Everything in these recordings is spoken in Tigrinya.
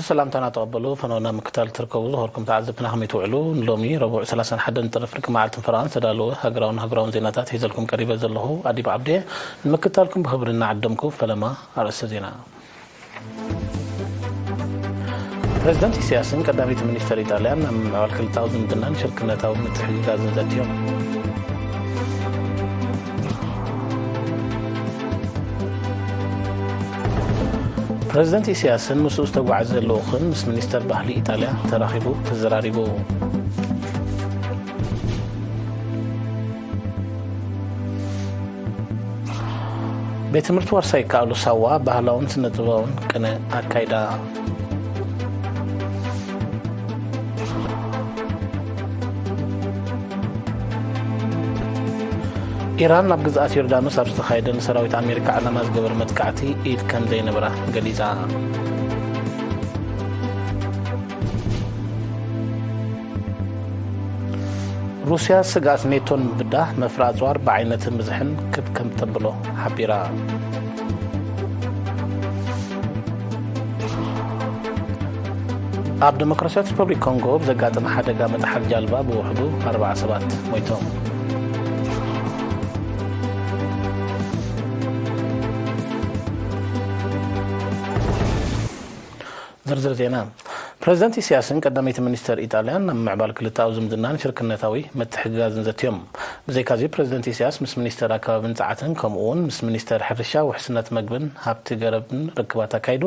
ሰላምታና ተቐበሉ። ፈነውና ምክታል ትርከቡ ዝኸርኩም ተዓዘብትና ከመይ ትውዕሉ? ንሎሚ ረቡዕ ሰላሳን ሓደን ጥሪ ፍርቂ መዓልትን ፈረቓን ዝተዳለወ ሃገራውን ሃገራውን ዜናታት ሒዘልኩም ቀሪበ ዘለኹ ኣዲብ ዓብዴ። ንምክታልኩም ብኽብሪ እናዓደምኩ ፈለማ ኣርእስተ ዜና። ፕሬዚደንት ኢሳያስን ቀዳመይቲ ሚኒስተር ኢጣልያን ኣብ ምምዕባል ክልተኣዊ ዝምድናን ሽርክነታዊ ምትሕግጋዝን ዘትዮም። ፕሬዚደንት ኢሳያስን ምስኡ ዝተጓዓዘ ልኡኽን ምስ ሚኒስተር ባህሊ ኢጣልያ ተራኺቡ ተዘራሪቡ። ቤት ትምህርቲ ዋርሳይ ይከኣሉ ሳዋ ባህላውን ስነ ጥበባውን ቅነ ኣካይዳ። ኢራን ናብ ግዝኣት ዮርዳኖስ ኣብ ዝተኻየደ ንሰራዊት ኣሜሪካ ዕላማ ዝገበረ መጥቃዕቲ ኢድ ከም ዘይነበራ ገሊጻ። ሩስያ ስግኣት ኔቶን ምብዳህ መፍረ ኣጽዋር ብዓይነትን ብዝሕን ክብ ከም ተብሎ ሓቢራ። ኣብ ዲሞክራሲያዊት ሪፐብሊክ ኮንጎ ብዘጋጠመ ሓደጋ መጥሓል ጃልባ ብውሕዱ ኣርባዓ ሰባት ሞይቶም። ዝርዝር ዜና። ፕሬዚደንት ኢሳያስን ቀዳመይቲ ሚኒስተር ኢጣልያን ኣብ ምዕባል ክልተኣዊ ዝምድናን ሽርክነታዊ ምትሕግጋዝን ዘትዮም። ብዘይካዚ ፕሬዚደንት ኢሳያስ ምስ ሚኒስተር ኣከባብን ጸዓትን ከምኡ እውን ምስ ሚኒስተር ሕርሻ ውሕስነት መግብን ሃብቲ ገረብን ርክባት ኣካይዱ።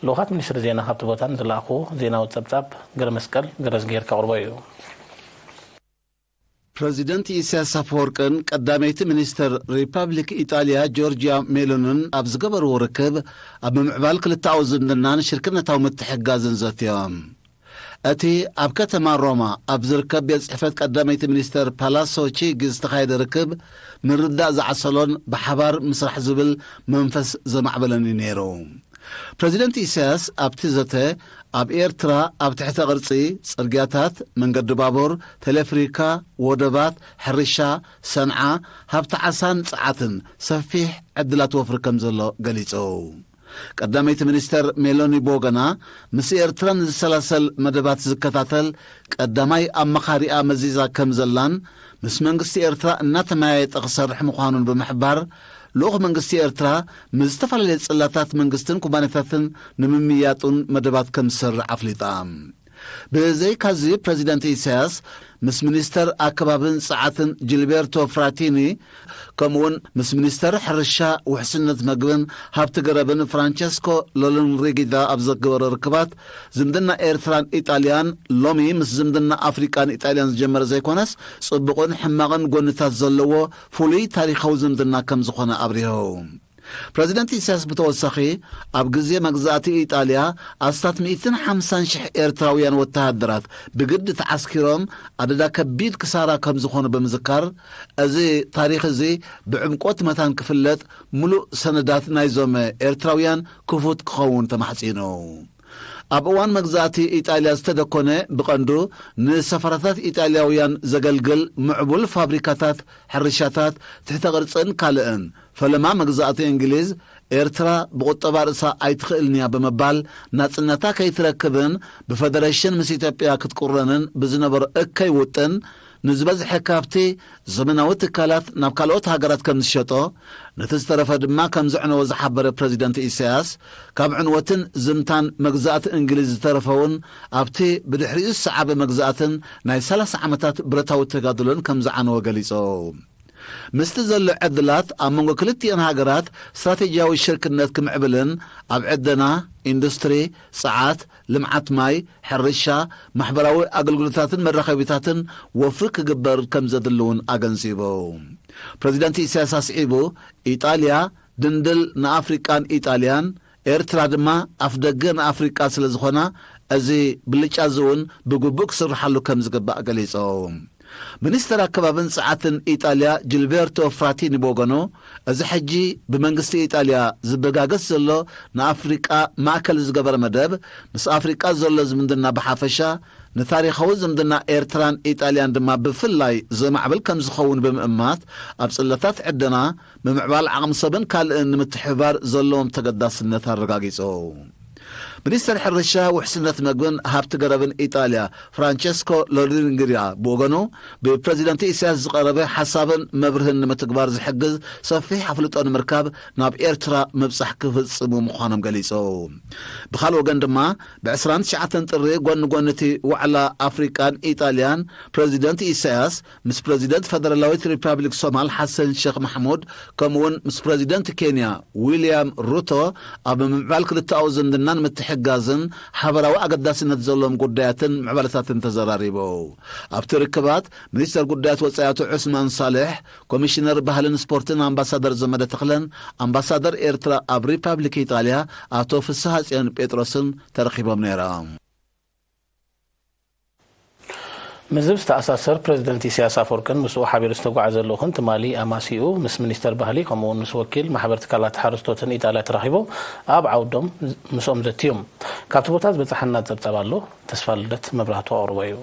ልኡኻት ሚኒስትሪ ዜና ካብቲ ቦታ ንዝለኣኽዎ ዜናዊ ጸብጻብ ገረመስቀል ገረዝግሄር ከቕርቦ እዩ። ፕረዚደንት ኢሳያስ ኣፈወርቅን ቀዳመይቲ ሚኒስተር ሪፓብሊክ ኢጣልያ ጆርጅያ ሜሎንን ኣብ ዝገበርዎ ርክብ፣ ኣብ ምምዕባል ክልተኣዊ ዝምድናን ሽርክነታዊ ምትሕግጋዝን ዘትዮም። እቲ ኣብ ከተማ ሮማ ኣብ ዝርከብ ቤት ጽሕፈት ቀዳመይቲ ሚኒስተር ፓላሶ ቺግ ዝተኻየደ ርክብ፣ ምርድዳእ ዝዓሰሎን ብሓባር ምስራሕ ዝብል መንፈስ ዘማዕበለን እዩ ነይሩ። ፕረዚደንት ኢሳያስ ኣብቲ ዘተ፣ ኣብ ኤርትራ ኣብ ትሕተ ቅርጺ፣ ጽርግያታት፣ መንገዲ ባቡር፣ ቴሌፍሪካ፣ ወደባት፣ ሕርሻ፣ ሰንዓ፣ ሃብቲ ዓሳን ጸዓትን ሰፊሕ ዕድላት ወፍሪ ከም ዘሎ ገሊጹ። ቀዳመይቲ ሚኒስተር ሜሎኒ ቦገና፣ ምስ ኤርትራ ንዝሰላሰል መደባት ዝከታተል ቀዳማይ ኣማኻሪኣ መዚዛ ከም ዘላን፣ ምስ መንግስቲ ኤርትራ እናተመያየጠ ክሰርሕ ምዃኑን ብምሕባር፣ ልኡኽ መንግስቲ ኤርትራ ምስ ዝተፈላለዩ ጽላታት መንግስትን ኩባንያታትን ንምምይያጡን መደባት ከም ዝሰርዕ ኣፍሊጣ። ብዘይካዚ፣ ፕረዚደንት ኢሳያስ ምስ ሚኒስተር ኣከባብን ጸዓትን ጂልቤርቶ ፍራቲኒ፣ ከምኡውን ምስ ሚኒስተር ሕርሻ፣ ውሕስነት መግብን ሃብቲ ገረብን ፍራንቸስኮ ሎሎንሪጊዳ ኣብ ዘገበሮ ርክባት፣ ዝምድና ኤርትራን ኢጣልያን ሎሚ ምስ ዝምድና ኣፍሪቃን ኢጣልያን ዝጀመረ ዘይኮነስ፣ ጽቡቕን ሕማቕን ጎንታት ዘለዎ ፍሉይ ታሪኻዊ ዝምድና ከም ዝኾነ ኣብሪሁ። ፕረዚደንት ኢሳያስ ብተወሳኺ፣ ኣብ ግዜ መግዛእቲ ኢጣልያ ኣስታት ሚእትን ሓምሳን ሽሕ ኤርትራውያን ወተሃደራት ብግዲ ተዓስኪሮም፣ ኣደዳ ከቢድ ክሳራ ከም ዝኾኑ ብምዝካር፣ እዚ ታሪኽ እዚ ብዕምቆት መታን ክፍለጥ፣ ምሉእ ሰነዳት ናይዞም ኤርትራውያን ክፉት ክኸውን ተማሕጺኑ። ኣብ እዋን መግዛእቲ ኢጣልያ ዝተደኮነ፣ ብቐንዱ ንሰፈራታት ኢጣልያውያን ዘገልግል ምዕቡል ፋብሪካታት፣ ሕርሻታት፣ ትሕተ ቅርጽን ካልእን፣ ፈለማ መግዛእቲ እንግሊዝ፣ ኤርትራ ብቁጠባ ርእሳ ኣይትኽእልን እያ ብምባል፣ ናጽነታ ከይትረክብን ብፈደረሽን ምስ ኢትዮጵያ ክትቁረንን ብዝነበሮ እከይ ውጥን፣ ንዝበዝሐ ካብቲ ዘመናዊ ትካላት ናብ ካልኦት ሃገራት ከም ዝሸጦ፣ ነቲ ዝተረፈ ድማ ከም ዘዕነዎ ዝሓበረ ፕረዚደንት ኢሳያስ፣ ካብ ዕንወትን ዝምታን መግዛእቲ እንግሊዝ ዝተረፈ እውን ኣብቲ ብድሕሪኡ ዝሰዓበ መግዛእትን ናይ ሰላሳ ዓመታት ብረታዊ ተጋድሎን ከም ዝዓነወ ገሊጹ። ምስቲ ዘሎ ዕድላት፣ ኣብ መንጎ ክልቲኤን ሃገራት ስትራቴጂያዊ ሽርክነት ክምዕብልን ኣብ ዕደና፣ ኢንዱስትሪ፣ ጸዓት፣ ልምዓት ማይ፣ ሕርሻ፣ ማሕበራዊ ኣገልግሎታትን መራኸቢታትን ወፍሪ ክግበር ከም ዘድሊ እውን ኣገንዚቡ። ፕረዚደንት ኢሳያስ ኣስዒቡ፣ ኢጣልያ ድንድል ንኣፍሪቃን ኢጣልያን፣ ኤርትራ ድማ ኣፍደገ ንኣፍሪቃ ስለ ዝኾና፣ እዚ ብልጫ እዚ እውን ብግቡእ ክስርሓሉ ከም ዝግባእ ገሊጹ። ሚኒስተር ኣከባብን ጸዓትን ኢጣልያ ጂልቤርቶ ፍራቲኒ ብወገኑ፣ እዚ ሕጂ ብመንግስቲ ኢጣልያ ዝበጋገስ ዘሎ ንኣፍሪቃ ማእከል ዝገበረ መደብ፣ ምስ ኣፍሪቃ ዘሎ ዝምድና ብሓፈሻ፣ ንታሪኻዊ ዝምድና ኤርትራን ኢጣልያን ድማ ብፍላይ ዘማዕብል ከም ዝኸውን ብምእማት፣ ኣብ ጽለታት ዕደና፣ ምምዕባል ዓቕሚ ሰብን ካልእን ንምትሕብባር ዘለዎም ተገዳስነት ኣረጋጊጹ። ሚኒስተር ሕርሻ፣ ውሕስነት መግብን ሃብቲ ገረብን ኢጣልያ ፍራንቸስኮ ሎሪንግሪያ ብወገኑ፣ ብፕረዚደንት ኢሳያስ ዝቐረበ ሓሳብን መብርህን ንምትግባር ዝሕግዝ ሰፊሕ ኣፍልጦ ንምርካብ ናብ ኤርትራ ምብጻሕ ክፍጽሙ ምዃኖም ገሊጹ። ብኻልእ ወገን ድማ፣ ብ ዕስራን ትሽዓተን ጥሪ ጎኒ ጎኒ እቲ ዋዕላ ኣፍሪቃን ኢጣልያን፣ ፕረዚደንት ኢሳያስ ምስ ፕረዚደንት ፈደራላዊት ሪፓብሊክ ሶማል ሓሰን ሸኽ ማሕሙድ፣ ከምኡውን ምስ ፕረዚደንት ኬንያ ዊልያም ሩቶ ኣብ ምምዕባል ክልተኣዊ ዝምድናን ምትሕግጋዝን ሓበራዊ ኣገዳስነት ዘለዎም ጉዳያትን ምዕባለታትን ተዘራሪቡ። ኣብቲ ርክባት፣ ሚኒስተር ጉዳያት ወጻኢ ኣቶ ዑስማን ሳልሕ፣ ኮሚሽነር ባህልን ስፖርትን ኣምባሳደር ዘመደ ተኽለን፣ ኣምባሳደር ኤርትራ ኣብ ሪፓብሊክ ኢጣልያ ኣቶ ፍስሃጽዮን ጴጥሮስን ተረኺቦም ነይሮም። ምስዚ ዝተኣሳሰር፣ ፕረዚደንት ኢሳያስ ኣፈወርቅን ምስኡ ሓቢሩ ዝተጓዓዘ ልኡኽን ትማሊ ኣማሲኡ ምስ ሚኒስተር ባህሊ ከምኡውን ምስ ወኪል ማሕበር ትካላት ሓረስቶትን ኢጣልያ ተራኺቡ ኣብ ዓውዶም ምስኦም ዘትዮም። ካብቲ ቦታ ዝበጻሓና ጸብጻብ ኣሎ፣ ተስፋ ልደት መብራህቱ ኣቕርቦ እዩ።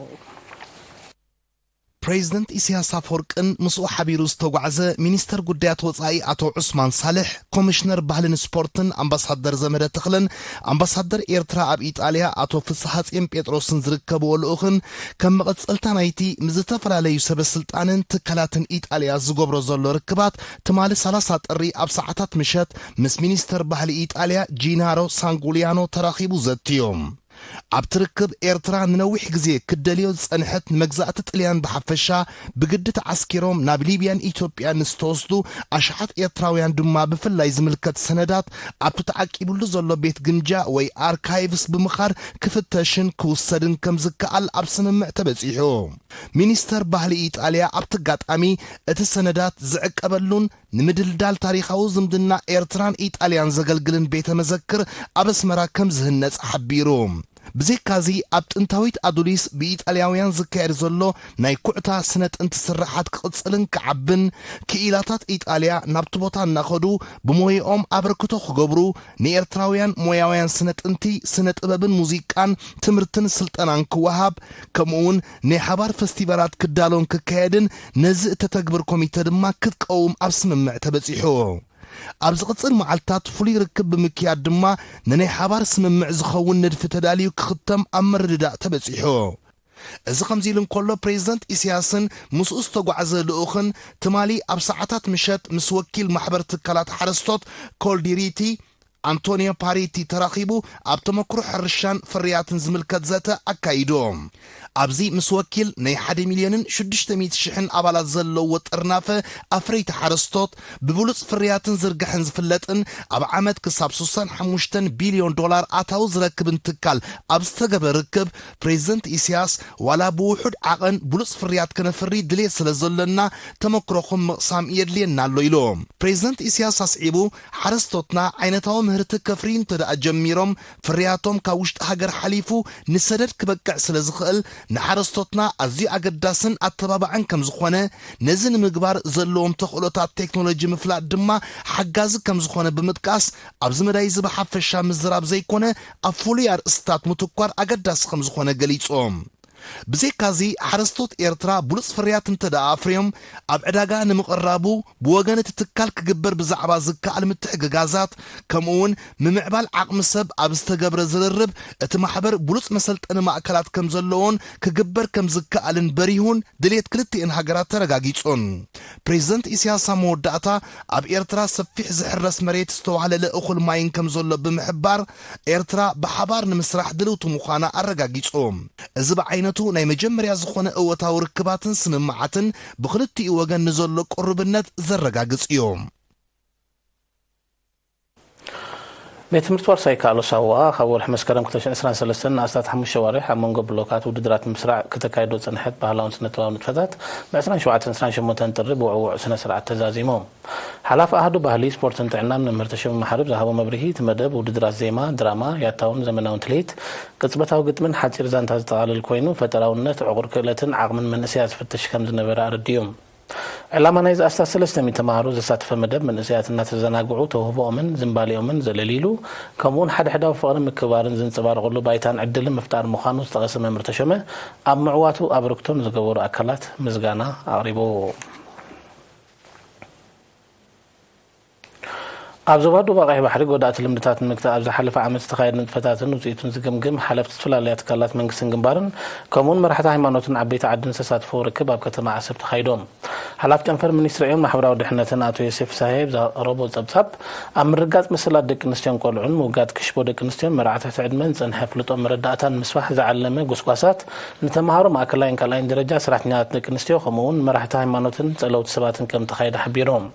ፕሬዚደንት ኢሳያስ ኣፈወርቅን ምስኡ ሓቢሩ ዝተጓዕዘ ሚኒስተር ጉዳያት ወጻኢ ኣቶ ዑስማን ሳልሕ፣ ኮሚሽነር ባህልን ስፖርትን ኣምባሳደር ዘመደ ተኽለን ኣምባሳደር ኤርትራ ኣብ ኢጣልያ ኣቶ ፍስሓጽዮን ጴጥሮስን ዝርከብዎ ልኡኽን፣ ከም መቐጸልታ ናይቲ ምስ ዝተፈላለዩ ሰበ ስልጣንን ትካላትን ኢጣልያ ዝገብሮ ዘሎ ርክባት፣ ትማሊ ሰላሳ ጥሪ ኣብ ሰዓታት ምሸት ምስ ሚኒስተር ባህሊ ኢጣልያ ጂናሮ ሳንጉሊያኖ ተራኺቡ ዘትዮም። ኣብቲ ርክብ፣ ኤርትራ ንነዊሕ ግዜ ክትደልዮ ዝጸንሐት ንመግዛእቲ ጥልያን ብሓፈሻ፣ ብግዲ ተዓስኪሮም ናብ ሊብያን ኢትዮጵያን ንዝተወስዱ ኣሽሓት ኤርትራውያን ድማ ብፍላይ ዝምልከት ሰነዳት ኣብቲ ተዓቂቡሉ ዘሎ ቤት ግምጃ ወይ ኣርካይቭስ ብምኻድ ክፍተሽን ክውሰድን ከም ዝከኣል ኣብ ስምምዕ ተበጺሑ። ሚኒስተር ባህሊ ኢጣልያ ኣብቲ ኣጋጣሚ፣ እቲ ሰነዳት ዝዕቀበሉን ንምድልዳል ታሪኻዊ ዝምድና ኤርትራን ኢጣልያን ዘገልግልን ቤተ መዘክር ኣብ ኣስመራ ከም ዝህነጽ ሓቢሩ። ብዘይካዚ፣ ኣብ ጥንታዊት ኣዱሊስ ብኢጣልያውያን ዝካየድ ዘሎ ናይ ኩዕታ ስነ ጥንቲ ስርሓት ክቕጽልን ክዓብን፣ ክኢላታት ኢጣልያ ናብቲ ቦታ እናኸዱ ብሞያኦም ኣበርክቶ ክገብሩ፣ ንኤርትራውያን ሞያውያን ስነ ጥንቲ፣ ስነ ጥበብን ሙዚቃን ትምህርትን ስልጠናን ክወሃብ፣ ከምኡውን ናይ ሓባር ፈስቲቫላት ክዳሎን ክካየድን ነዚ እተተግብር ኮሚተ ድማ ክትቀውም ኣብ ስምምዕ ተበጺሑ። ኣብ ዝቕጽል መዓልታት ፍሉይ ርክብ ብምክያድ ድማ ንናይ ሓባር ስምምዕ ዝኸውን ንድፊ ተዳልዩ ክኽተም ኣብ ምርድዳእ ተበጺሑ። እዚ ከምዚ ኢሉ እንከሎ፣ ፕሬዚደንት ኢሳያስን ምስኡ ዝተጓዕዘ ልኡኽን ትማሊ ኣብ ሰዓታት ምሸት ምስ ወኪል ማሕበር ትካላት ሓረስቶት ኮልዲሪቲ ኣንቶኒዮ ፓሪቲ ተራኺቡ ኣብ ተመክሮ ሕርሻን ፍርያትን ዝምልከት ዘተ ኣካይዱ። ኣብዚ ምስ ወኪል ናይ ሓደ ሚልዮንን ሽዱሽተ ሚእቲ ሽሕን ኣባላት ዘለዎ ጥርናፈ ኣፍረይቲ ሓረስቶት ብብሉጽ ፍርያትን ዝርጋሕን ዝፍለጥን ኣብ ዓመት ክሳብ ስሳን ሓሙሽተን ቢልዮን ዶላር ኣታዊ ዝረክብን ትካል ኣብ ዝተገበረ ርክብ ፕሬዚደንት ኢሳያስ ዋላ ብውሑድ ዓቐን ብሉጽ ፍርያት ከነፍሪ ድሌት ስለ ዘሎና ተመክሮኹም ምቕሳም የድልየና ኣሎ ኢሉ። ፕሬዚደንት ኢሳያስ ኣስዒቡ ሓረስቶትና ዓይነታዊ ምህርቲ ከፍርዩ እንተ ደኣ ጀሚሮም፣ ፍርያቶም ካብ ውሽጢ ሃገር ሓሊፉ ንሰደድ ክበቅዕ ስለ ዝኽእል፣ ንሓረስቶትና ኣዝዩ ኣገዳስን ኣተባባዕን ከም ዝኾነ፣ ነዚ ንምግባር ዘለዎም ተኽእሎታት ቴክኖሎጂ ምፍላጥ ድማ ሓጋዚ ከም ዝኾነ ብምጥቃስ፣ ኣብዚ መዳይ እዚ ብሓፈሻ ምዝራብ ዘይኮነ፣ ኣብ ፍሉይ ኣርእስትታት ምትኳር ኣገዳሲ ከም ዝኾነ ገሊጾም። ብዘይካዚ፣ ሓረስቶት ኤርትራ ብሉጽ ፍርያት እንተ ደኣ ኣፍርዮም፣ ኣብ ዕዳጋ ንምቕራቡ ብወገን እቲ ትካል ክግበር ብዛዕባ ዝከኣል ምትሕግጋዛት፣ ከምኡውን ምምዕባል ዓቕሚ ሰብ ኣብ ዝተገብረ ዝርርብ፣ እቲ ማሕበር ብሉጽ መሰልጠኒ ማእከላት ከም ዘለዎን ክግበር ከም ዝከኣልን በሪሁን ድሌት ክልቲኤን ሃገራት ተረጋጊጹን። ፕሬዚደንት ኢሳያስ ኣብ መወዳእታ፣ ኣብ ኤርትራ ሰፊሕ ዝሕረስ መሬት ዝተዋህለለ እኹል ማይን ከም ዘሎ ብምሕባር፣ ኤርትራ ብሓባር ንምስራሕ ድልውቲ ምዃና ኣረጋጊጹ። እዚ ብዓይነቱ ናይ መጀመርያ ዝኾነ እወታዊ ርክባትን ስምምዓትን ብኽልቲኡ ወገን ንዘሎ ቅሩብነት ዘረጋግጽ እዩ። ቤት ትምህርቲ ዋርሳይ ካሎ ሳዋ ካብ ወርሒ መስከረም ክልተ ሽሕን ዕስራን ሰለስተን ንኣስታት ሓሙሽተ ኣዋርሕ ኣብ መንጎ ብሎካት ውድድራት ምስራዕ ከተካይዶ ዝጸንሐት ባህላውን ስነ ጥበባዊ ንጥፈታት ብ ዕስራን ሸውዓተን ዕስራን ሸሞንተን ጥሪ ብውዕዉዕ ስነ ስርዓት ተዛዚሙ። ሓላፊ ኣሃዱ ባህሊ፣ ስፖርትን ጥዕናን መምህር ተሾመ መሓሪ ብዝሃቦ መብርሂ፣ እቲ መደብ ውድድራት ዜማ፣ ድራማ፣ ያታውን ዘመናውን ትልሂት፣ ቅጽበታዊ ግጥምን ሓጺር ዛንታ ዘጠቓልል ኮይኑ፣ ፈጠራውነት፣ ዕቑር ክእለትን ዓቕምን መንእሰያት ዝፍትሽ ከም ዝነበረ ኣረዲኡ። ዕላማ ናይዚ ኣስታት ሰለስተ ሚእቲ ተማሃሮ ዘሳተፈ መደብ፣ መንእሰያት እናተዘናግዑ ተውህቦኦምን ዝንባሌኦምን ዘለልይሉ፣ ከምኡውን ሓድሕዳዊ ፍቕርን ምክብባርን ዝንጸባረቐሉ ባይታን ዕድልን ምፍጣር ምዃኑ ዝጠቐሰ መምህር ተሾመ፣ ኣብ ምዕዋቱ ኣበርክቶ ንዝገበሩ ኣካላት ምስጋና ኣቕሪቡ። ኣብ ዞባ ዶብ ቀይሕ ባሕሪ ጎዳእቲ ልምድታት ንምግታእ ኣብ ዝሓለፈ ዓመት ዝተኻየደ ንጥፈታትን ውፅኢቱን ዝግምግም ሓለፍቲ ዝተፈላለያ ትካላት መንግስትን ግንባርን ከምኡውን መራሕቲ ሃይማኖትን ዓበይቲ ዓድን ዝተሳትፎ ርክብ ኣብ ከተማ ዓሰብ ተኻይዶም። ሓላፍ ጨንፈር ሚኒስትሪ ዕዮን ማሕበራዊ ድሕነትን ኣቶ ዮሴፍ ፍስሃየ ብዘቕረቦ ጸብጻብ፣ ኣብ ምርጋጽ መሰላት ደቂ ኣንስትዮን ቆልዑን፣ ምውጋድ ክሽቦ ደቂ ኣንስትዮን መርዓ ትሕቲ ዕድመን ዝጸንሐ ፍልጦ መረዳእታን ምስፋሕ ዝዓለመ ጎስጓሳት ንተምሃሮ ማእከላይን ካልኣይን ደረጃ፣ ሰራሕተኛታት ደቂ ኣንስትዮ፣ ከምኡውን መራሕቲ ሃይማኖትን ጸለውቲ ሰባትን ከም ተኻየደ ሓቢሮም።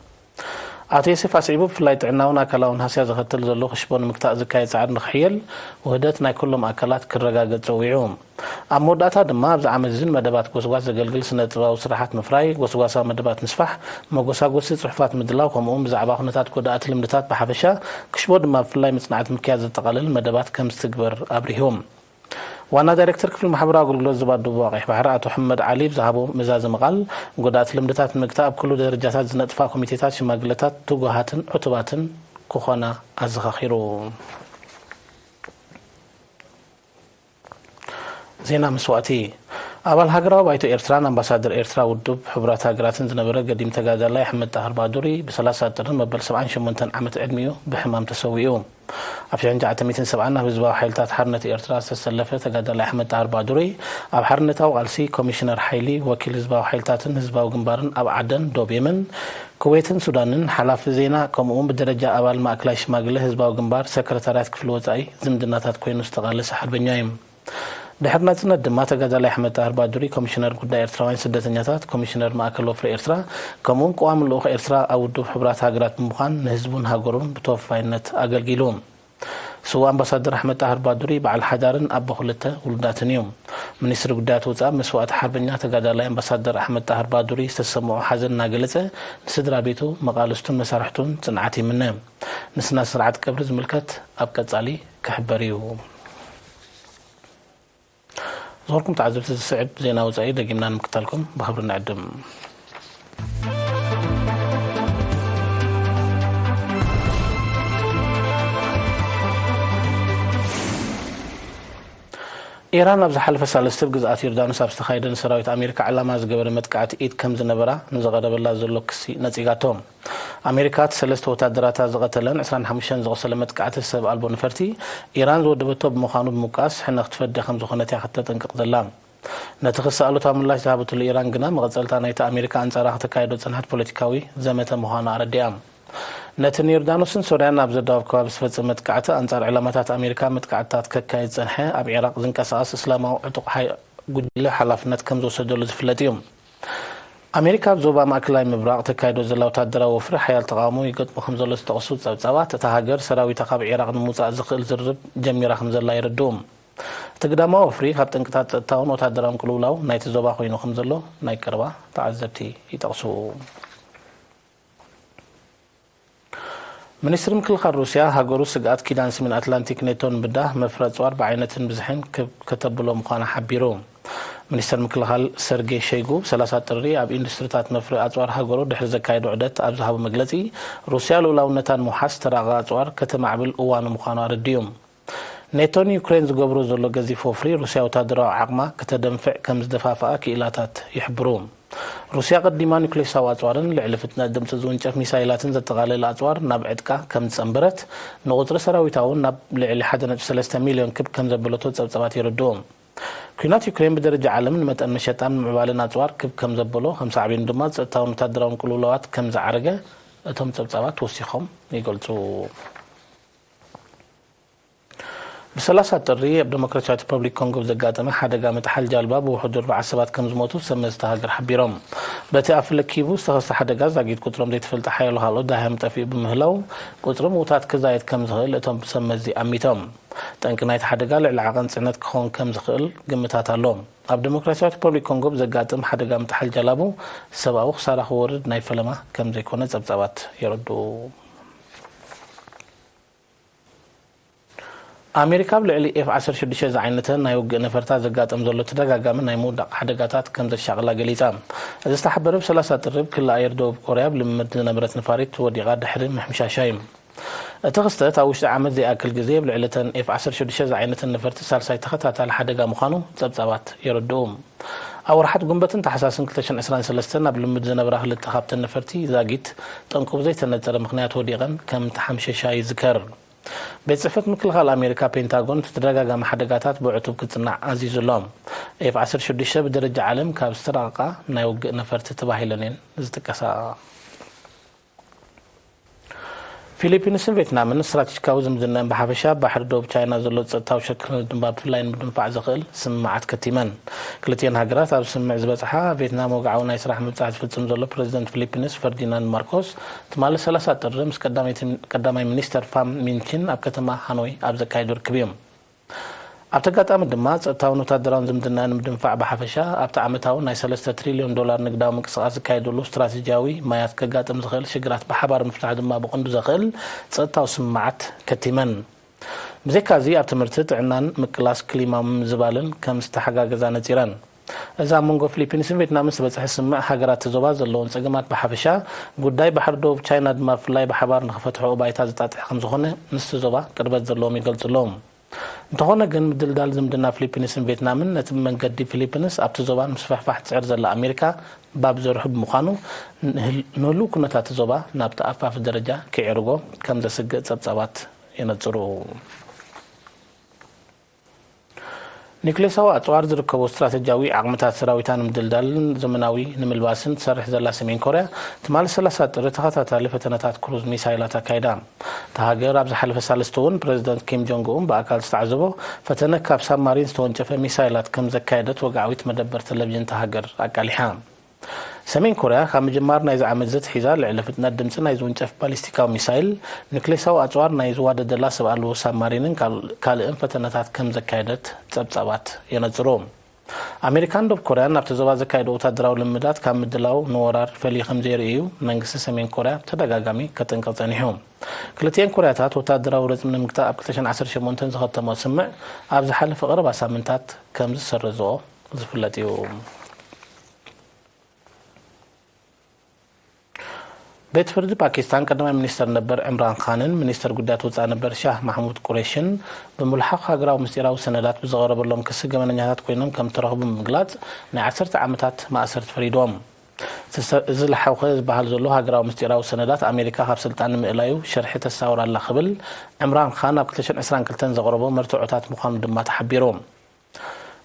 ኣቶ ዮሴፍ ኣስዒቡ፣ ብፍላይ ጥዕናውን ኣካላውን ሃስያ ዘኸትል ዘሎ ክሽቦ ንምግታእ ዝካየድ ጻዕሪ ንክሕየል ውህደት ናይ ኩሎም ኣካላት ክረጋገጽ ጸዊዑ። ኣብ መወዳእታ ድማ፣ ኣብዚ ዓመት እዚ ንመደባት ጎስጓስ ዘገልግል ስነ ጥበባዊ ስራሓት ምፍራይ፣ ጎስጓሳዊ መደባት ምስፋሕ፣ መጎሳጎሲ ጽሑፋት ምድላው፣ ከምኡውን ብዛዕባ ኩነታት ጎዳእቲ ልምድታት ብሓፈሻ፣ ክሽቦ ድማ ብፍላይ መጽናዕቲ ምክያድ ዘጠቓልል መደባት ከም ዝትግበር ኣብሪሁ። ዋና ዳይሬክተር ክፍሊ ማሕበራዊ ኣገልግሎት ዞባ ደቡብ ቀይሕ ባሕሪ ኣቶ ሕመድ ዓሊ ብዝሃቦ መዛዘሚ ቃል፣ ጎዳእቲ ልምድታት ንምግታእ ኣብ ኩሉ ደረጃታት ዝነጥፋ ኮሚቴታት ሽማግለታት ትጉሃትን ዕቱባትን ክኾና ኣዘኻኺሩ። ዜና መስዋእቲ። ኣባል ሃገራዊ ባይቶ ኤርትራን ኣምባሳደር ኤርትራ ውድብ ሕቡራት ሃገራትን ዝነበረ ገዲም ተጋዳላይ ኣሕመድ ጣህር ባዱሪ ብ30 ጥሪ መበል ሰብዓን ሸሞንተን ዓመት ዕድሚኡ ብሕማም ተሰዊኡ። ኣብ ሸሕን ትሽዓተ ሚእትን ሰብዓን ኣብ ህዝባዊ ሓይልታት ሓርነት ኤርትራ ዝተሰለፈ ተጋዳላይ ኣሕመድ ጣህር ባዱሪ፣ ኣብ ሓርነታዊ ቃልሲ ኮሚሽነር ሓይሊ፣ ወኪል ህዝባዊ ሓይልታትን ህዝባዊ ግንባርን ኣብ ዓደን፣ ዶብ የመን፣ ኩዌትን ሱዳንን፣ ሓላፊ ዜና፣ ከምኡውን ብደረጃ ኣባል ማእከላይ ሽማግለ ህዝባዊ ግንባር፣ ሰክረታርያት ክፍሊ ወጻኢ ዝምድናታት ኮይኑ ዝተቓለሰ ሓርበኛ እዩ። ድሕሪ ናጽነት ድማ ተጋዳላይ ኣሕመድ ጣህር ባዱሪ ኮሚሽነር ጉዳይ ኤርትራውያን ስደተኛታት፣ ኮሚሽነር ማእከል ወፍሪ ኤርትራ፣ ከምኡውን ቀዋሚ ልኡኽ ኤርትራ ኣብ ውድብ ሕቡራት ሃገራት ብምዃን ንህዝቡን ሃገሩን ብተወፋይነት ኣገልጊሉ። ስዉእ ኣምባሳደር ኣሕመድ ጣህር ባዱሪ በዓል ሓዳርን ኣቦ ክልተ ውሉዳትን እዩ። ሚኒስትሪ ጉዳያት ወጻኢ መስዋእቲ ሓርበኛ ተጋዳላይ ኣምባሳደር ኣሕመድ ጣህር ባዱሪ ዝተሰምዖ ሓዘን እናገለጸ፣ ንስድራ ቤቱ፣ መቓልስቱን መሳርሕቱን ጽንዓት ይምነ። ንስነ ስርዓት ቀብሪ ዝምልከት ኣብ ቀጻሊ ክሕበር እዩ። ዝኸበርኩም ተዓዘብቲ፣ ዝስዕብ ዜና ወጻኢ ደጊምና ንምክታልኩም ብኽብሪ ንዕድም። ኢራን ኣብ ዝሓለፈ ሳልስቲ ኣብ ግዝኣት ዮርዳኖስ ኣብ ዝተኻየደ ንሰራዊት ኣሜሪካ ዕላማ ዝገበረ መጥቃዕቲ ኢድ ከም ዝነበራ ንዝቐረበላ ዘሎ ክሲ ነጺጋቶ። ኣሜሪካ፣ እቲ ሰለስተ ወታደራታ ዝቐተለን ዕስራን ሓሙሽተን ዘቑሰለ መጥቃዕቲ ሰብ ኣልቦ ነፈርቲ ኢራን ዝወደበቶ ብምዃኑ ብምውቃስ፣ ሕነ ክትፈዲ ከም ዝኾነት እያ ከተጠንቅቕ ዘላ። ነቲ ክሲ ኣሉታዊ ምላሽ ዝሃበትሉ ኢራን ግና፣ መቐጸልታ ናይቲ ኣሜሪካ ኣንጻራ ከተካይዶ ዝጸንሐት ፖለቲካዊ ዘመተ ምዃኑ ኣረዲኣ። ነቲ ንዮርዳኖስን ሶርያን ኣብ ዘዳወብ ከባቢ ዝተፈጸመ መጥቃዕቲ፣ ኣንጻር ዕላማታት ኣሜሪካ መጥቃዕትታት ከካይድ ዝጸንሐ ኣብ ዒራቕ ዝንቀሳቐስ እስላማዊ ዕጡቕ ሓይ-፣ ጉጅለ ሓላፍነት ከም ዝወሰደሉ ዝፍለጥ እዩ። ኣሜሪካ ኣብ ዞባ ማእከላይ ምብራቕ ተካይዶ ዘላ ወታደራዊ ወፍሪ ሓያል ተቓውሞ ይገጥሞ ከም ዘሎ ዝጠቕሱ ጸብጻባት፣ እታ ሃገር ሰራዊታ ካብ ዒራቕ ንምውጻእ ዝኽእል ዝርርብ ጀሚራ ከም ዘላ የረድኡ። እቲ ግዳማዊ ወፍሪ ካብ ጠንቅታት ጸጥታውን ወታደራውን ቅልውላው ናይቲ ዞባ ኮይኑ ከም ዘሎ ናይ ቀረባ ተዓዘብቲ ይጠቕሱ። ሚኒስትሪ ምክልኻል ሩስያ፣ ሃገሩ ስግኣት ኪዳን ሰሜን ኣትላንቲክ ኔቶ ንምብዳህ መፍረ ኣጽዋር ብዓይነትን ብዝሕን ክብ-፣ ከተብሎ ምዃና ሓቢሩ። ሚኒስትር ምክልኻል ሰርጌይ ሸይጉ፣ ብ30 ጥሪ ኣብ ኢንዱስትሪታት መፍረ ኣጽዋር ሃገሩ ድሕሪ ዘካየዶ ዑደት ኣብ ዝሃቦ መግለጺ፣ ሩስያ ልኡላውነታ ንምውሓስ ዝተራቐቐ ኣጽዋር ከተማዕብል እዋኑ ምዃኑ ኣረዲኡ። ኔቶ ንዩክሬን ዝገብሮ ዘሎ ገዚፍ ወፍሪ፣ ሩስያ ወታደራዊ ዓቕማ ከተደንፍዕ ከም ዝደፋፍኣ ክኢላታት ይሕብሩ። ሩስያ ቀዲማ ኒውክሌሳዊ ኣጽዋርን ልዕሊ ፍጥነት ድምጺ ዝውንጨፍ ሚሳይላትን ዘጠቓለለ ኣጽዋር ናብ ዕጥቃ ከም ዝጸንበረት፣ ንቁጽሪ ሰራዊታ እውን ናብ ልዕሊ ሓደ ነጥቢ ሰለስተ ሚልዮን ክብ ከም ዘበለቶ ጸብጻባት የረድኡ። ኲናት ዩክሬን ብደረጃ ዓለም ንመጠን መሸጣን ምዕባለን ኣጽዋር ክብ ከም ዘበሎ፣ ከም ሳዕቤኑ ድማ ጸጥታውን ወታደራውን ቅልውላዋት ከም ዝዓረገ እቶም ጸብጻባት ወሲኾም ይገልጹ። ብ30 ጥሪ ኣብ ዲሞክራሲያዊት ሪፐብሊክ ኮንጎ ብዘጋጠመ ሓደጋ ምጥሓል ጃልባ ብውሕዱ ኣርባዓ ሰባት ከም ዝሞቱ ሰብ መዚ እታ ሃገር ሓቢሮም። በቲ ኣብ ፍለግ ኪቡ ዝተኸስተ ሓደጋ ዛጊት ቁጽሮም ዘይተፈልጠ ሓያሎ ካልኦት ደሃዮም ጠፊኡ ብምህላው፣ ቁጽሪ ምዉታት ክዛየድ ከም ዝኽእል እቶም ሰብ መዚ ኣሚቶም። ጠንቂ ናይቲ ሓደጋ ልዕሊ ዓቐን ጽዕነት ክኸውን ከም ዝኽእል ግምታት ኣሎ። ኣብ ዲሞክራሲያዊት ሪፐብሊክ ኮንጎ ብዘጋጥም ሓደጋ ምጥሓል ጃላቡ ሰብኣዊ ክሳራ ክወርድ ናይ ፈለማ ከም ዘይኮነ ጸብጻባት የረድኡ። ኣሜሪካ ኣብ ልዕሊ ኤፍ ዓሰርተ ሽዱሽተ ዝዓይነተ ናይ ውግእ ነፈርታ ዘጋጠም ዘሎ ተደጋጋሚ ናይ ምውዳቕ ሓደጋታት ከም ዘሻቕላ ገሊጻ። እዚ ዝተሓበረ ብ30 ጥሪ ብ ክሊ ኣየር ደቡብ ኮርያ ኣብ ልምምድ ዝነበረት ነፋሪት ወዲቓ ድሕሪ ምሕምሻሻ እዩ። እቲ ክስተት ኣብ ውሽጢ ዓመት ዘይኣክል ግዜ ኣብ ልዕሊ እተን ኤፍ ዓሰርተ ሽዱሽተ ዝዓይነተን ነፈርቲ ሳልሳይ ተኸታታሊ ሓደጋ ምዃኑ ጸብጻባት የረድኡ። ኣብ ወርሓት ጉንበትን ታሕሳስን ክልተ ሽሕን ዕስራን ሰለስተን ኣብ ልምድ ዝነበራ ክልተ ካብተን ነፈርቲ ዛጊት ጠንቁ ብዘይተነጸረ ምኽንያት ወዲቐን ከም ተሓምሸሻ ይዝከር። ቤት ጽሕፈት ምክልኻል ኣሜሪካ ፔንታጎን እቲ ተደጋጋሚ ሓደጋታት ብዕቱብ ክጽናዕ ኣዚዙ ኣሎ። ኤፍ ዓሰርተ ሽዱሽተ ብደረጃ ዓለም ካብ ዝተራቐቓ ናይ ውግእ ነፈርቲ ተባሂለን እየን ዝጥቀሳ። ፊሊፒንስን ቬትናምን ስትራቴጂካዊ ዝምድናን ብሓፈሻ፣ ባሕሪ ዶብ ቻይና ዘሎ ጸጥታዊ ሸክሪ ድማ ብፍላይ ንምድንፋዕ ዘኽእል ስምምዓት ከቲመን። ክልቲኤን ሃገራት ኣብ ስምምዕ ዝበጽሓ፣ ቬትናም ወግዓዊ ናይ ስራሕ ምብጻሕ ዝፍጽም ዘሎ ፕረዚደንት ፊሊፒንስ ፈርዲናንድ ማርኮስ ትማሊ ሰላሳ ጥሪ ምስ ቀዳመይቲ፣ ቀዳማይ ሚኒስተር ፋም ሚንቺን ኣብ ከተማ ሃኖይ ኣብ ዘካየዱ ርክብ እዮም። ኣብቲ ኣጋጣሚ ድማ፣ ጸጥታውን ወታደራውን ዝምድና ንምድንፋዕ ብሓፈሻ፣ ኣብቲ ዓመታዊ ናይ ሰለስተ ትሪልዮን ዶላር ንግዳዊ ምንቅስቓስ ዝካየደሉ ስትራቴጂያዊ ማያት ከጋጥም ዝኽእል ሽግራት ብሓባር ምፍታሕ ድማ ብቐንዱ ዘኽእል ጸጥታዊ ስምምዓት ከቲመን። ብዘይካዚ፣ ኣብ ትምህርቲ፣ ጥዕናን ምቅላስ ክሊማ ምምዝባልን ከም ዝተሓጋገዛ ነጺረን። እዚ ኣብ መንጎ ፊሊፒንስን ቬትናምን ዝበጽሐ ስምምዕ፣ ሃገራት እቲ ዞባ ዘለዎን ጸገማት ብሓፈሻ፣ ጉዳይ ባሕሪ ደቡብ ቻይና ድማ ብፍላይ ብሓባር ንኽፈትሕኦ ባይታ ዘጣጥሕ ከም ዝኾነ፣ ምስቲ ዞባ ቅርበት ዘለዎም ይገልጹ ኣለዉ። እንተኾነ ግን፣ ምድልዳል ዝምድና ፊሊፒንስን ቬትናምን፣ ነቲ ብመንገዲ ፊሊፒንስ ኣብቲ ዞባ ንምስፍሕፋሕ ትጽዕር ዘላ ኣሜሪካ ባብ ዘርሑ ብምዃኑ፣ ንህል-፣ ንህሉው ኩነታት ዞባ ናብቲ ኣፋፍ ደረጃ ከየዕርጎ ከም ዘስግእ ጸብጻባት የነጽሩ። ኒውክሌሳዊ ኣጽዋር ዝርከቦ ስትራተጂያዊ ዓቕምታት ሰራዊታ ንምድልዳልን ዘመናዊ ንምልባስን ትሰርሕ ዘላ ሰሜን ኮርያ፣ ትማሊ ሰላሳ ጥሪ ተኸታታሊ ፈተነታት ክሩዝ ሚሳይላት ኣካይዳ። እታ ሃገር ኣብ ዝሓለፈ ሳልስቲ እውን ፕረዚደንት ኪም ጆንግ ኡን ብኣካል ዝተዓዘቦ ፈተነ ካብ ሳብማሪን ዝተወንጨፈ ሚሳይላት ከም ዘካየደት ወግዓዊት መደበር ቴሌቪዥን እታ ሃገር ኣቃሊሓ። ሰሜን ኮርያ ካብ ምጅማር ናይዚ ዓመት ዘትሒዛ ልዕሊ ፍጥነት ድምጺ ናይ ዝውንጨፍ ባሊስቲካዊ ሚሳይል፣ ኒውክሌሳዊ ኣጽዋር ናይ ዝዋደደላ ሰብ ኣልቦ ሳብማሪንን ካል-፣ ካልእን ፈተነታት ከም ዘካየደት ጸብጻባት የነጽሩ። ኣሜሪካን ደቡብ ኮርያን ኣብቲ ዞባ ዘካየዶ ወታደራዊ ልምዳት ካብ ምድላው ንወራር ፈልዩ ከም ዘይርእዩ መንግስቲ ሰሜን ኮርያ ብተደጋጋሚ ከጠንቅቕ ጸኒሑ። ክልቲኤን ኮርያታት ወታደራዊ ረጽሚ ንምግታእ ኣብ ክልተ ሽሕን ዓሰርተ ሸሞንተን ዝኸተሞ ስምምዕ ኣብ ዝሓለፈ ቀረባ ሳምንታት ከም ዝሰረዝኦ ዝፍለጥ እዩ። ቤት ፍርዲ ፓኪስታን ቀዳማይ ሚኒስተር ነበር ዕምራን ኻንን ሚኒስተር ጉዳያት ወጻኢ ነበር ሻህ ማሕሙድ ቁሬሽን ብምልሓኽ ሃገራዊ ምስጢራዊ ሰነዳት ብዝቐረበሎም ክሲ ገበነኛታት ኮይኖም ከም እተረኽቡ ብምግላጽ ናይ ዓሰርተ ዓመታት ማእሰርቲ ፈሪድዎም። እዚ ሰ-፣ እዚ ለሓውኸ ዝበሃል ዘሎ ሃገራዊ ምስጢራዊ ሰነዳት ኣሜሪካ ካብ ስልጣን ንምእላዩ ሸርሒ ተሳውር ኣላ ክብል ዕምራን ኻን ኣብ ክልተ ሽሕን ዕስራን ክልተን ዘቕረቦ መርትዖታት ምዃኑ ድማ ተሓቢሩ።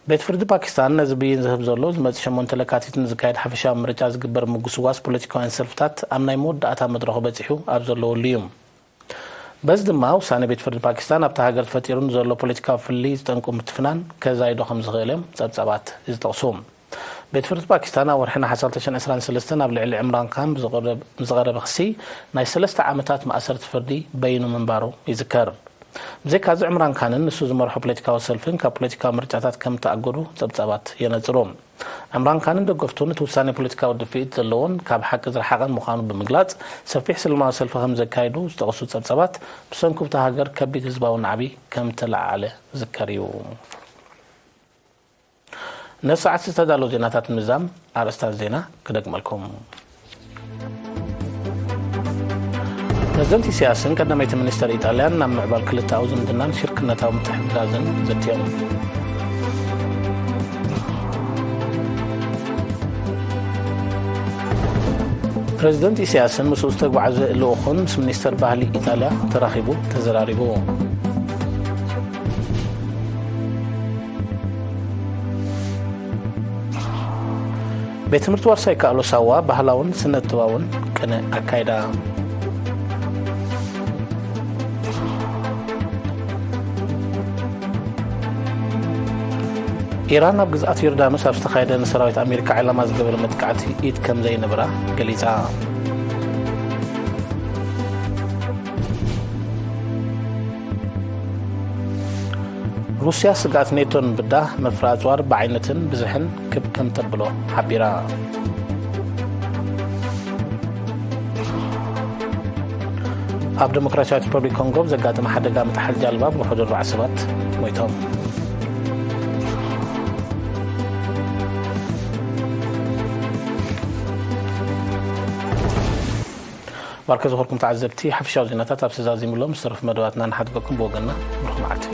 ቤት ፍርዲ ፓኪስታን ነዚ ብይን ዝህብ ዘሎ፣ ዝመጽእ ሸሞንተ ለካቲት ንዝካየድ ሓፈሻዊ ምርጫ ዝግበር ምጉስጓስ ፖለቲካውያን ሰልፍታት ኣብ ናይ መወዳእታ መድረኹ በጺሑ ኣብ ዘለወሉ እዩ። በዚ ድማ፣ ውሳነ ቤት ፍርዲ ፓኪስታን ኣብታ ሃገር ተፈጢሩ ንዘሎ ፖለቲካዊ ፍልልይ ዝጠንቁ ምትፍናን ከዛይዶ ከም ዝኽእል እዮም ጸብጻባት ዝጠቕሱ። ቤት ፍርዲ ፓኪስታን ኣብ ወርሒ ነሓሰ ክልተ ሽሕን ዕስራን ሰለስተን ኣብ ልዕሊ ዕምራን ካን ብዝቐረብ-፣ ብዝቐረበ ክሲ ናይ ሰለስተ ዓመታት ማእሰርቲ ፍርዲ በይኑ ምንባሩ ይዝከር። ብዘይካዚ፣ ዕምራን ካንን ንሱ ዝመርሖ ፖለቲካዊ ሰልፍን ካብ ፖለቲካዊ ምርጫታት ከም እተኣገዱ ጸብጻባት የነጽሩ። ዕምራን ካንን ደገፍቱን እቲ ውሳኔ ፖለቲካዊ ድፍኢት ዘለዎን ካብ ሓቂ ዝረሓቐን ምዃኑ ብምግላጽ፣ ሰፊሕ ሰላማዊ ሰልፊ ከም ዘካየዱ ዝጠቕሱ ጸብጻባት፣ ብሰንኩ ብታ ሃገር ከቢድ ህዝባዊ ናዕቢ ከም እተለዓዓለ ዝዝከር እዩ። ነዚ ሰዓት ዝተዳለዉ ዜናታት ንምዝዛም ኣርእስታት ዜና ክደግመልኩም። ፕረዚደንት ኢሳያስን ቀዳመይቲ ሚኒስተር ኢጣልያን ናብ ምዕባል ክልተኣዊ ዝምድናን ሽርክነታዊ ምትሕግጋዝን ዘትዮም። ፕረዚደንት ኢሳያስን ምስኡ ዝተጓዓዘ ልኡኹን ምስ ሚኒስተር ባህሊ ኢጣልያ ተራኺቡ ተዘራሪቡ። ቤት ትምህርቲ ዋርሳይ ካእሎ ሳዋ ባህላውን ስነ ጥበባውን ቅነ ኣካይዳ። ኢራን ኣብ ግዝኣት ዮርዳኖስ ኣብ ዝተኻየደ ንሰራዊት ኣሜሪካ ዕላማ ዝገበረ መጥቃዕቲ ኢድ ከም ዘይነበራ ገሊጻ። ሩስያ ስግኣት ኔቶ ንምብዳህ መፍረ ኣጽዋር ብዓይነትን ብዝሕን ክብ ከም ተብሎ ሓቢራ። ኣብ ዲሞክራሲያዊት ሪፐብሊክ ኮንጎ ብዘጋጠመ ሓደጋ ምጥሓል ጃልባ ብውሑድ ኣርባዕተ ሰባት ሞይቶም። ባርከ ዝኾርኩም ተዓዘብቲ፣ ሓፈሻዊ ዜናታት ኣብ ተዛዚሙሎም ዝተረፉ መደባትና ንሓድገኩም ብወገንና ብሩኽ መዓልቲ።